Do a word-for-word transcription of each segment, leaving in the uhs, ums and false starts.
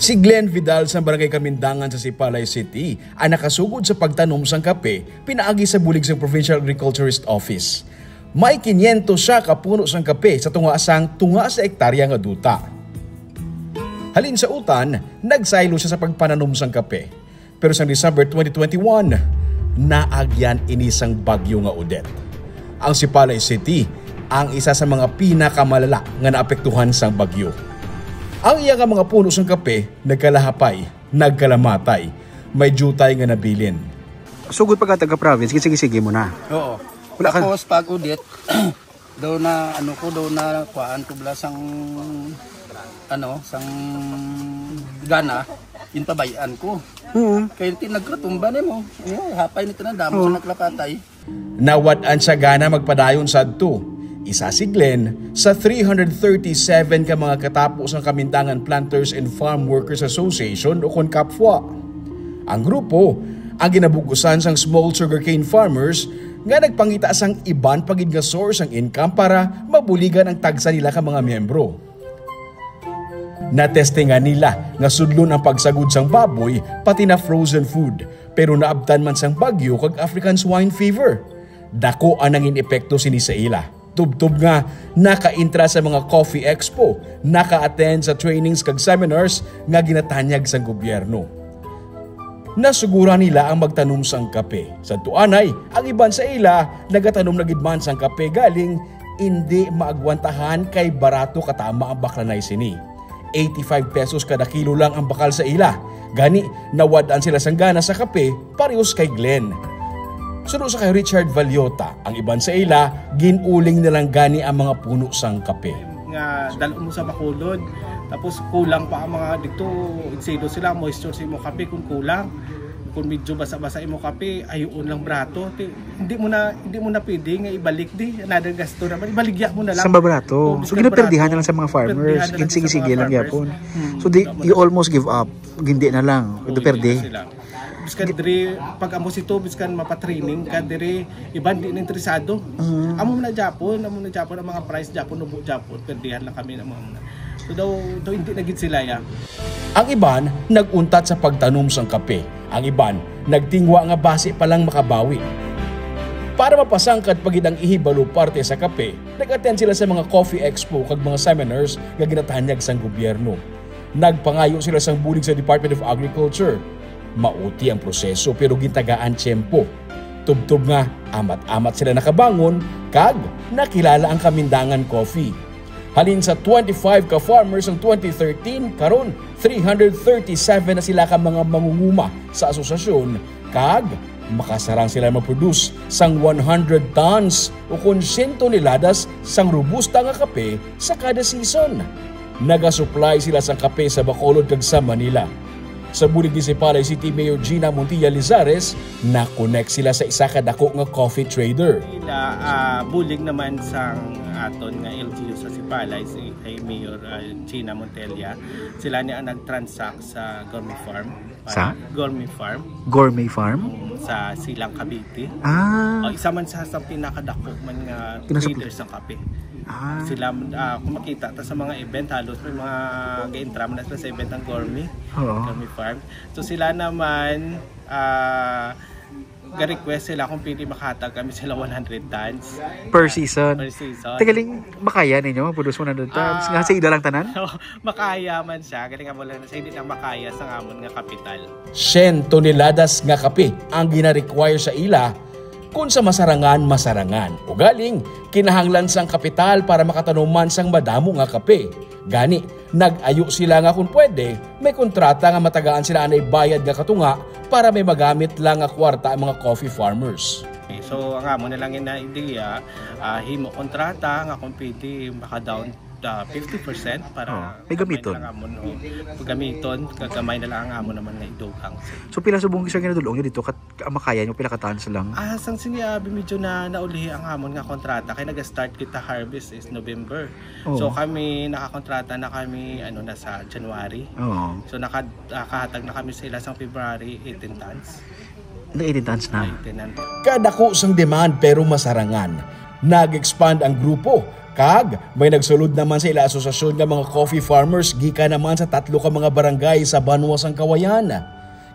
Si Glenn Vidal sang Barangay Kamindangan sa Sipalay City ang nakasugod sa pagtanom sang kape pinaagi sa bulig sang Provincial Agriculturist Office. May kinyentos siya ka puno sang kape sa tunga sang tunga sa ektarya nga duta. Halin sa utan, nagsaylo siya sa pagpananom sang kape. Pero sang December twenty twenty-one, naagyan ini sang bagyo nga Odette. Ang Sipalay City ang isa sa mga pinakamalala nga naapektuhan sang bagyo. Ang iya nga mga puno sang kape nagkalahapay, nagkalamatay, may diutay nga nabilin. Sugod pagkatag ka province, sige-sige mo na. Oo. Wala ka Tapos pag Odette, daw na ano ko, daw na kuhaan ko bala sang ano, sang gana, yung pabayaan ko. Mm. Kaya ti nagkatumba ni mo. Ayun, hapay ni tinandam Oo. sa naglapatay. Nawad-an siya gana magpadayon sadto. Isa si Glenn sa three hundred thirty-seven ka mga katapo sang Kamindangan Planters and Farm Workers Association o kon kapwa. Ang grupo ang ginabugusan sang small sugarcane farmers nga nagpangita sang iban pa gid nga source sang income para mabuligan ang tagsa nila ka mga miyembro. Natestingan nila nga sudlon ang pagsagod sang baboy pati na frozen food, pero naabtan man sang bagyo kag African swine fever. Dako ang nangin epekto sini sa ila. Tubtob nga nakaintra sa mga Coffee Expo, naka-attend sa trainings kag seminars nga ginatanyag sang gobyerno. Nasuguran nila ang magtanom sang kape. Sa tuanay, ang iban sa ila nagatanom na gid man sang kape galing indi maagwantahan kay barato katama ang baklanay sini. Eighty-five pesos kada kilo lang ang bakal sa ila. Gani, nawad-an sila sang gana sa kape, parehos kay Glenn. Suno sa kay Richard Valiota, ang iban sa ila, gin-uling na lang gani ang mga puno sang kape. Nga dal-on mo sa Bacolod, tapos kulang pa ang mga dito, insido sila, moisture sa imo kape kung kulang. Kung medyo basa-basa imo kape, ayuon lang barato. Ti, hindi mo na, hindi mo na pwede nga ibalik di, another gasto naman, ibaligya mo na lang. Sa barato. Oo, So, biskan ginaperdihan barato. na lang sa mga farmers. Perdihan na lang sa Sige-sige mga lang farmers. yapon. Hmm, So, di, tama you na. almost give up. Hindi na lang. Oo, Ito hindi perde. na sila. Biskan diri, pag amo sito, biskan mapatraining ka diri, iban di na interesado. Mm. Amo na japon, amo na japon ang mga price japon, ubo japon, perdihan lang kami ng mga muna. So daw, daw hindi na gid sila ya. Ang iban nag-untat sa pagtanom sang kape. Ang iban nagtingwa nga basi pa lang makabawi. Para mapasangkad pa gid ang ihibalo parte sa kape, nag-attend sila sa mga coffee expo kag mga seminars nga ginatanyag sang gobyerno. Nagpangayo sila sang bulig sa Department of Agriculture. Mauti ang proseso pero gintagaan tiyempo. Tubtob nga amat-amat sila nakabangon kag nakilala ang Kamindangan Coffee. Halin sa twenty-five ka farmers ang twenty thirteen, karon three hundred thirty-seven na sila ka mga mangunguma sa asosasyon kag makasarang sila mag-produce sang one hundred tons o kon siyento toneladas sang robusta nga kape sa kada season. Nagasupply sila sang kape sa Bacolod kag sa Manila. Sa bulig ni Sipalay City Mayor Gina Montilla Lizares, na-connect sila sa isa ka dako nga coffee trader. Sila, ah, bulig naman sang aton nga L G U sa Sipalay, si kay Mayor, ah, Gina Montilla. Sila ni ang nag-transact sa Gourmet Farm. Sa? Gourmet Farm. Gourmet Farm? Mm, sa Silang, Cavite. Ah. Oh, isa man sa, sa pinakadako man nga Pinasa- traders ng kape. Ah. Sila, ah, kung makita ta sa mga event, halos may mga ga-intra man na sila sa event ng Gourmet. Oo. Gourmet Farm. So sila naman, ah, ga-request sila kung pwede makahatag kami sila one hundred tons. Per season? Per season. Teka lang, makaya ninyo, produce one hundred tons? Ah. Nga sa ila lang tanan? Makaya man siya. Galing nga mo lang, sa hindi lang makaya sa amon nga kapital. Siyento toneladas nga kape ang gina-require sa ila. Kung sa masarangan, masarangan. Ugaling, kinahanglan sang kapital para makatanom man sang madamo nga kape. Gani, nag-ayo sila nga kung pwede, may kontrata nga matagaan sila anay bayad nga katunga para may magamit lang nga kwarta ang mga coffee farmers. So, ang amo na lang nga idea, ah, himo kontrata nga kung pwede maka-down, ah, fifty percent para Oh, may gamiton. Lang amon, oh, paggamiton, kagamay na lang ang amo naman nga idugang. So, pila subong siya ginadulong niyo dito? Kat-, makaya niyo, pila ka tons lang? Ah, sang sini, ah, medyo na naulihi ang amon nga kontrata kay nag-start kita harvest is November. Oo. So, kami nakakontrata na kami, ano, na sa January. Oo. So, naka-, nakahatag na kami sa ila sang February, eighteen tons. Na eighteen tons na? Eighteen tons. Kadako sang demand pero masarangan. Nag-expand ang grupo, kag may nagsulod naman sa ila asosasyon nga mga coffee farmers gikan naman sa tatlo ka mga barangay sa banwa sang Kawayan.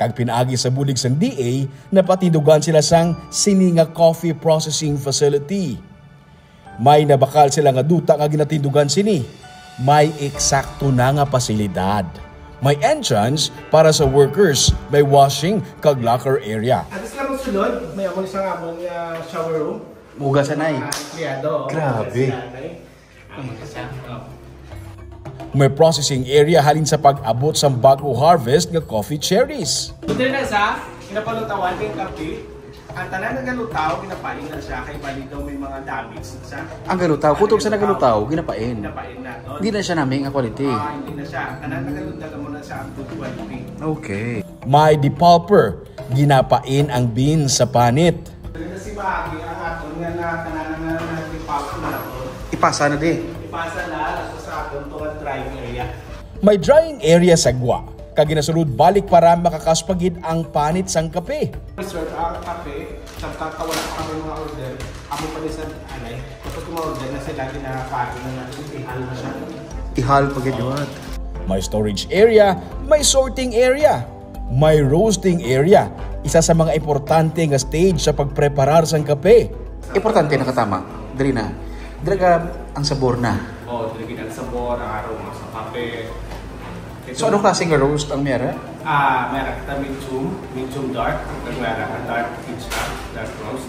Kag pinaagi sa bulig sang D A, napatindugan sila sang sini nga coffee processing facility. May nabakal sila nga duta nga ginatindugan sini. May eksakto na nga pasilidad. May entrance para sa workers, may washing kag locker area. Ato sila magsulod, may amo isang amon nga shower room. Mugasan ay. Mga empleyado, oo. Grabe. Sila, ay. Amo na siya, oo. May processing area halin sa pag-abot sang bag-o harvest nga coffee cherries. Ito na sa, pinapalutawan yung kape. Ang tanan nga galutaw, ginapain na siya, kay bali daw may mga damage na siya. Ang galutaw, kutob sa nagalutaw, ginapain. Ginapain na to. Di na siya nami nga quality. Ah, hindi na siya. Ang tanan nga galutaw mo na siya ang good quality. Okay. May depulper, ginapain ang beans sa panit. Dali na si Maki ang aton nga na-, tanan nga na-, depulper na to. Ipasa na di. Ipasa na, laso sa aton to nga drying area. May drying area sa gwa, kag ginasulod balik para makakas pa gid ang panit sang kape. Reserve ang kape, samtang wala pa kami mga order, amo pa ni sa alay. Tapos kung ma-order na sila, ginapagin na natin, ihal na siya. Ihal pa gid, what? May storage area, may sorting area, may roasting area. Isa sa mga importante nga stage sa pagpreparar sang kape. Importante, nakatama. Diri na. Diri ka ang sabor na. Oh, diri gid ang sabor, ang aroma sa kape. So, ano klase nga roast ang meron? Ah, meron kita medium, medium dark, kag meron ka dark, medium dark roast.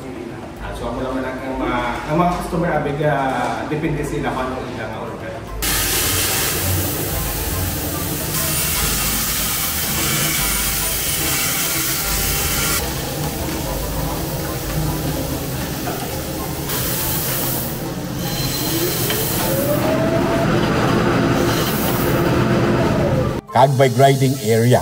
Ah, so, amo lang man ang, ang mga, ang mga customer, abig, ah, depende sila kung ano ang ilang order. Kag may grinding area.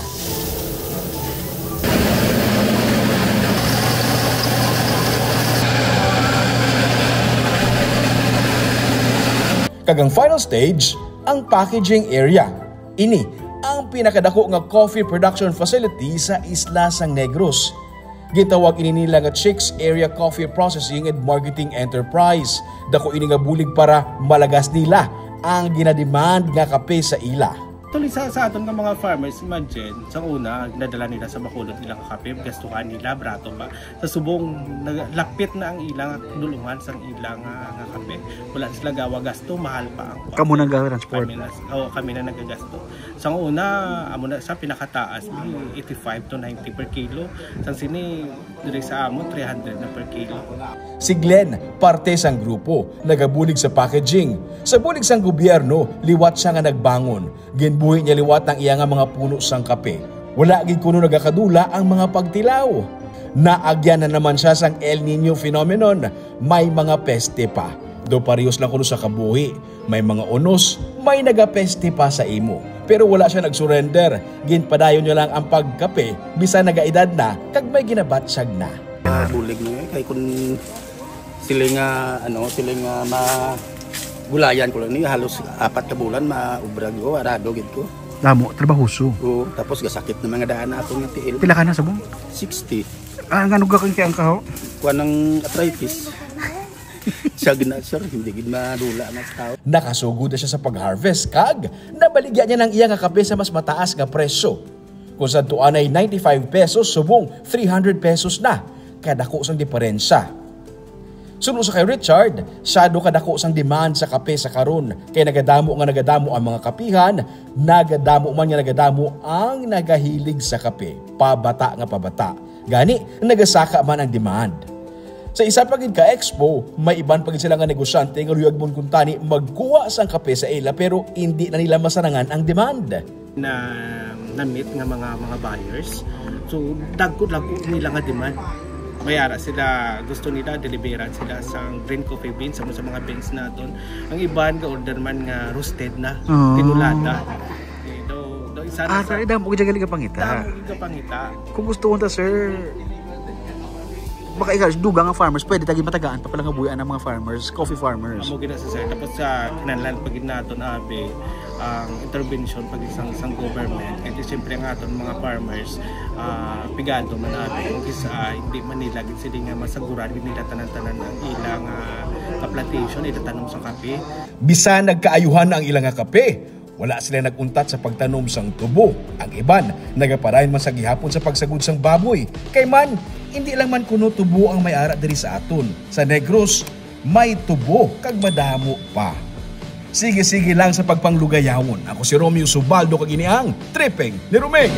Kag ang final stage, ang packaging area. Ini ang pinakadako nga coffee production facility sa isla sang Negros. Gintawag ini nila nga Chicks Area Coffee Processing and Marketing Enterprise. Dako ini nga bulig para malagas nila ang ginademand nga kape sa ila. Actually, sa, sa aton nga mga farmers, imagine, sa una, ginadala nila sa Bacolod ilang kape, gastuhan nila, barato pa. Sa subong, nag-, lapit na ang ilang dulungan sang ilang, ah, nga kape. Wala sila gawa gasto, mahal pa ang kape. Kamo nang ga-transport? Kami na, oo, kami na nagagasto. Sa una, amo na sa pinakataas, may eighty-five to ninety per kilo. Sang sini, diri sa amo, three hundred na per kilo. Si Glenn, parte sang grupo, nagabulig sa packaging. Sa bulig sang gobyerno, liwat siya nga nagbangon. Ginbuhi niya liwat ang iya nga mga puno sang kape. Wala gid kuno nagakadula ang mga pagtilaw. Naagyan na naman siya sang El Niño phenomenon, may mga peste pa. Do parehos lang kuno sa kabuhi, may mga unos, may nagapeste pa sa imo. Pero wala siya nag-surrender. Ginpadayon niya lang ang pagkape, bisan nagaedad na kag may ginabatsyag na. Ah, bulig niya, eh, kay kun sila nga, ano, sila nga ma-, gulayan ko lang ni, halos apat ka bulan, maubra ko, arado gid ko. Damo, trabahoso. Oo, tapos gasakit na mga daan ako nga tiil. Pila ka na sa buong? Sixty. Ah, ang ano ka kang kiyang kaho? Kuha ng arthritis. Siya gina, sir, hindi gid madula na sa tao. Nakasugod na siya sa pag-harvest, kag nabaligya niya ng iya nga kape sa mas mataas nga presyo. Kung sa tuanay ninety-five pesos, subong three hundred pesos na. Kadako sang diferensya. Suno sa kay Richard, siyado kadako sang demand sa kape sa karon, kay nagadamo nga nagadamo ang mga kapihan, nagadamo man nga nagadamo ang nagahilig sa kape, pabata nga pabata. Gani, nagasaka man ang demand. Sa isa pa gid ka expo, may iban pa gid sila nga negosyante nga luyag man kuntani magkuha sang kape sa ila, pero indi na nila masarangan ang demand. Na, na-meet nga mga, mga buyers. So, dagko-dagko nila nga demand. May ara sila, gusto nila, deliveran sila sang green coffee beans, sa, sa mga beans naton. Ang iban, ga-order man nga roasted na, Oo. Tinulada. Eh, daw, daw isa na Ah, sa sa, damo ko dyan galing kapangita. Damo ko kapangita. Kung gusto mo ta, sir, Baka ikaw, dugang nga farmers, pwede tagi matagaan pa pala nga buhian ang mga farmers, coffee farmers. Amo gina sa sir, tapos sa kinahanglan pag naton abi ang intervention pag isang isang government, kay siyempre ang aton mga farmers ah, pigado man abi kung kis ah, hindi man nila gid sila nga masaguran gid nila tanan-tanan ang ilang ah, plantation, ila tanom sa kape. Bisan nagkaayuhan na ang ila nga kape, wala sila nag-untat sa pagtanom sang tubo. Ang iban nagapadayon man sa gihapon sa pagsagod sang baboy. Kay man, hindi lang man kuno tubo ang may ara diri sa aton. Sa Negros, may tubo kag madamo pa. Sige-sige lang sa pagpanglugayawon. Ako si Romeo Subaldo kag ini ang Tripping ni Romeo.